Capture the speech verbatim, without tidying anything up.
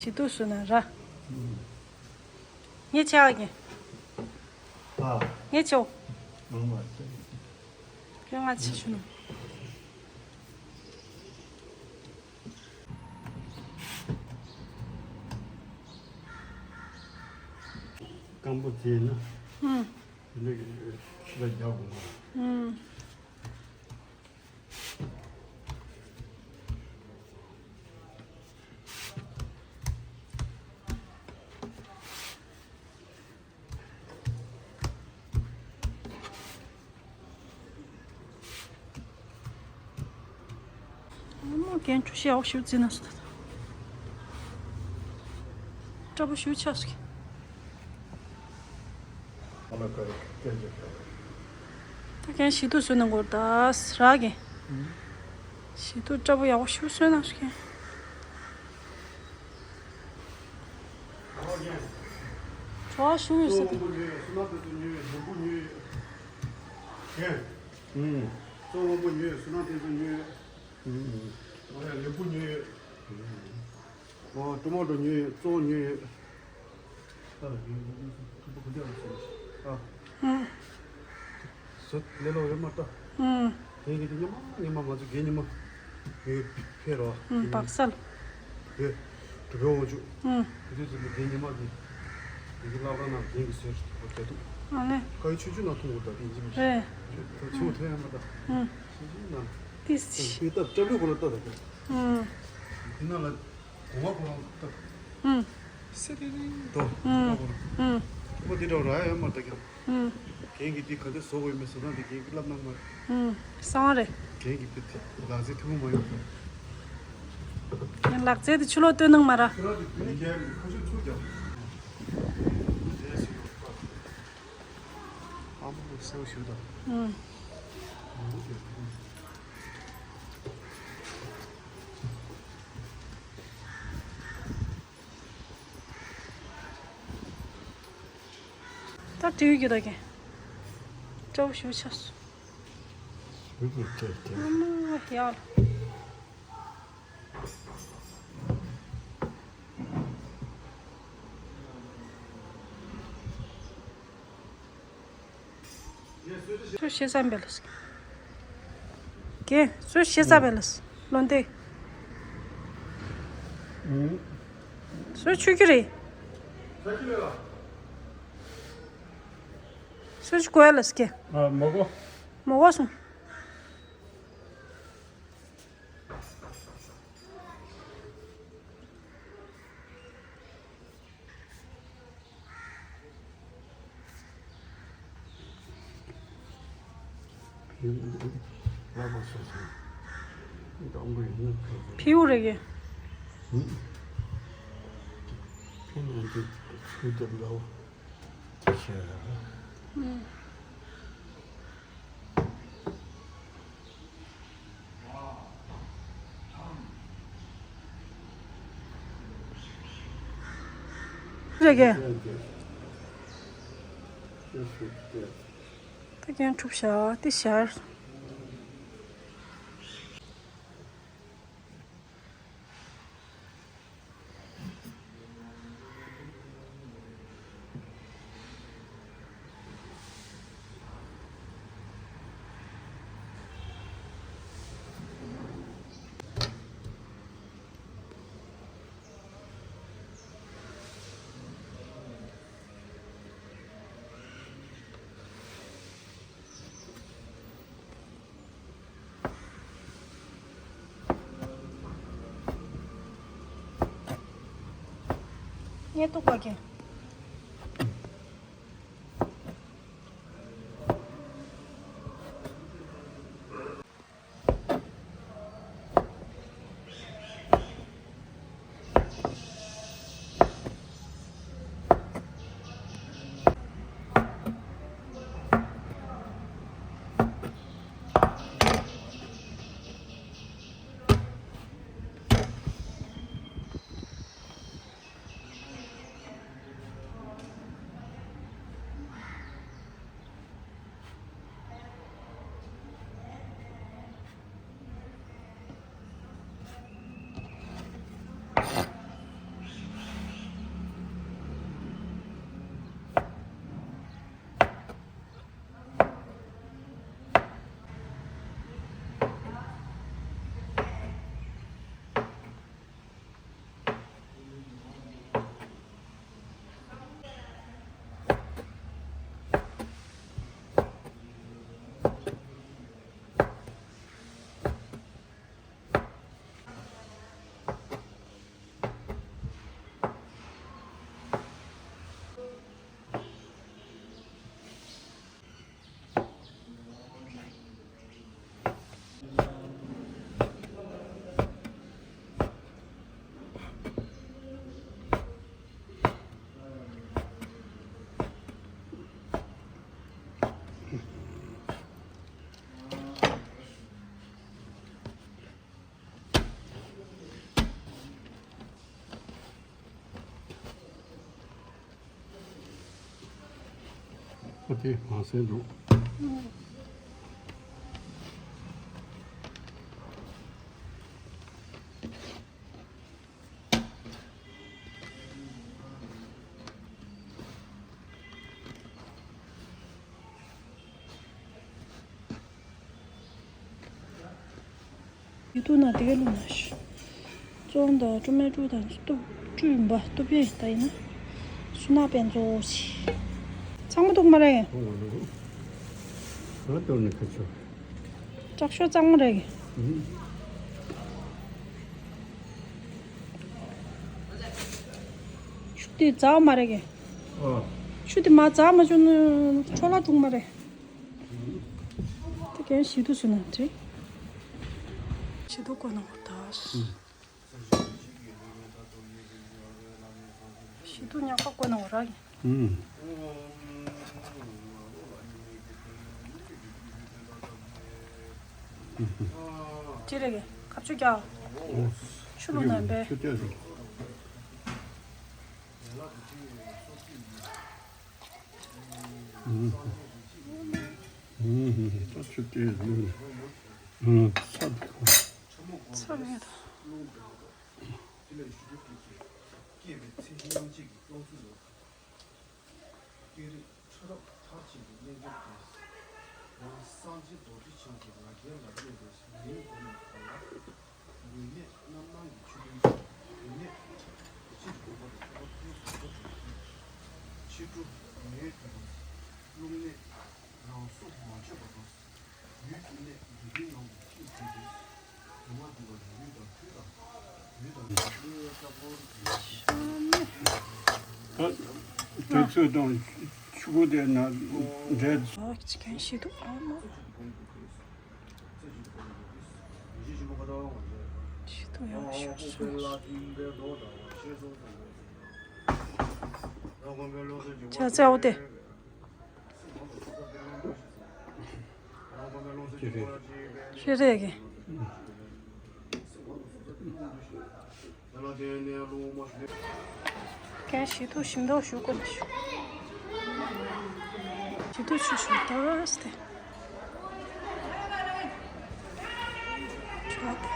ཞི་ཏུ་སུ་ན་ར། ངས་ཆ་གི། ཨ། ངས་ཆོ། ང་ང་ཆ། ཁྱོད་ང་ཆ་ཆུ་ན། སྐམ་པོ་བྱས་ན། ཨུམ། འདི་ལ་རྒྱག་དགོས་མ། ཨུམ། ཨ་མ་རྒན་ཁྲོ་ཤི་ཨའོ་ཤུ་ཙི་ན་སུ་ད། སྐྲ་པོ་ཤུ་ཆགས་སུ། ད་གན་ཞི་ཏུ་སོན་ན་འགོར་ད་ར་གན། ཞི་ཏུ་སྐྲ་པོ་ཡག་པོ་ཞུ་སོན་ན་སུ་གན། བྲོ་བ་ཞུ་ཡོད་ས་དེ། ཨོ། ཊོ་མ་ཊོ་ཉོས་ཡོད། བཙོང་ཉོས་ཡོད། ཨ། ཉོས་ཡོད། ཨ། ཁོ་འདི་ཨ་སོང་། ཨ། ཨུམ། ཟོ་ལེ་ལོ་ཡོད་མ་ལྟ། ཨུམ། དེ་གི་དེ་ཉི་མ་ཉི་མ་ང་ཚོ་རྒན་ཉི་མ། ངའི་ཕེ་རོ། ཨུམ། བག་སལ། དེ། གྲུབ་པའི་དབང་ཕྱུག་ཨུམ། དེ་དུས་ཚོད་ནས་རྒན་ཉི་མ་གི། དེ་གི་བླ་བྲང་ནང་རྒན་གི་ཟས་རྒྱ་ཐུག་ཨ་ནི། ཁ་ཡི་ཆུ་ཆུ་ན་འཐུང་དགོས་ད་དེ་ཡིན་གྱི་མི་ཤེས། རེད། ད་ཆུ་ཐོན་ཡ་མ་ད། ཨུམ། ཆུ་ཆུ་ན། ཏིས། དེ་ད་སྐྲ་ལུག་གོ་ལ་ལྟ་ད་ཀྱང་། ཨུམ། དེ་ན་ལ། གོང་བ་གོང་ལ་ལྟ། ཨུམ། སེ་རི་རི་འགྲོ། ཨུམ། ལྟ་གོ་ལ། ཨུམ། ཁོ་དེ་འདྲ་ར་ཡ་མ་ད་ཀྱང་། ཨུམ། རྒན་གྱིས་འདི་ག་འདྲ་བཟོ་དགོས་མེད་བཟོ་སྟངས་འདི་རྒན་གྱིས་བསླབ་གནང་མ་རེད། ཨུམ། གསང་བ་རེད། རྒན་གྱིས་འདི་ལག་རྩལ་ཐུན་མོང་མ་ཡོང་། ངས་ལག་རྩལ་འདི་ཕྱི་ལོགས་སྟོན་གནང་མ་ར། ཁྱོད་རང་གི་དུས་ནས་རྒན་ཁ་ཤས་ཚུར་རྒྱབ། ཨ་མ་ལོ་སེའུ་ཞུ་དང་། ཨུམ། ད་དྲིལ་གྱི་ད་གན། སྐྲ་བོ་ཞུ་ཆགས་སོང་། ཞུ་གི་སྐད་དེ། ཨ་མ་ཡར། སུ་ཤེས་ས་འབེལ་ལ་སི། ཀེ་སུ་ཤེས་ས་འབེལ་ལ་སི། བློ་འདེ། སུ་ཆུ་ཁྱི་རེད། སུ་ཆུ་གོ་ཡ་ལ་སི་ཀེ། ཨ་མོ་གོ། མོ་གོ་སོང་། ཕིའུ་རེ་གེ། རེ་གེ། ད་གན་འཁྲུག་བྱ་དེ་ཤར། ངས་ཏོག་པ་གན། ཨ་དེ་མ་ཟད་འདུག་ཡུ་ཏུ་ན་དེ་ག་ལུ་ན་ཤི། ཙོང་དང་ཀྲུ་མེ་ཀྲུ་དང་སྟུབ་ཀྲུ་ཡིན་པ་སྟུབ་པེ་ད་ཡིན་ན། སུ་ན་པན་ཙོ་ཤི། ཚང་མ་འདུག་མ་རེད། ང་ཏོར་ནི་ཁ་ཆོ། ཀྲག་ཤོ་གཙང་མ་རེད། ཤུ་དེ་ཙག་མ་རེད། ཨ། ཤུ་དེ་མ་ཙག་མ་ཆོ་ནི་ཆོ་ལ་འདུག་མ་རེད། དེ་གན་ཞི་དུ་སུ་ན་དྲི། ཞི་དུ་ཀོ་ན་གོ་ད། ཞི་དུ་ཉག་པ་ཀོ་ན་གོ་ར་གི། ཅི་རེད་གི་ཁབ་ཆུ་རྒྱག་ཆུ་ལུ་ན་པེ། ཨུམ། ཨུམ། ད་ཆུ་དེ་ལུས་ནས། ཨུམ། ཚ་འདི་ཁོ། ཚ་མེད་དོ། ལུས་ནད་རྣམ་སྣང་གི་ཆུ་རྒྱུན་ཆད། ཡུལ་ནད་སྤྱིར་འགོས་པ་དང་ཁྱབ་པ་ཕུན་སུམ་ཚོགས་པ་འགྲོ་ཞིང་། ཕྱི་དྲོ་ནད་དུ་རླུང་ནད་རང་སྲོག་མ་གཅོད་པ་དང་། ཡུལ་གྱི་གནས་འདི་དུས་ནང་དུ་ཤུགས་ཆེ་སྟེ། དུ་མ་འདི་བ་ཡུལ་དང་ཁུལ་དང་། ཡུལ་དང་ཡུལ་ཁྱབ་ཁོངས། ད་དུས་ཚོད་དང་ཆུ་བོ་དེ་ན་འདྲེས། ཨ་ཅི་གན་ཞི་དུ་ཨ་མ། ཞི་དུ་ཡང་ཞུ་སོང་། ཆ་ཚ་འོ་དེ། ཤེས་རེད་གི། གན་ཞི་དུ་ཞིམ་མདོག་ཞུ་དགོས་ན་ཞུ། ཞི་དུ་ཞུ་ཞུ་ཏོ་སྟེ། ཆོག་སྟེ།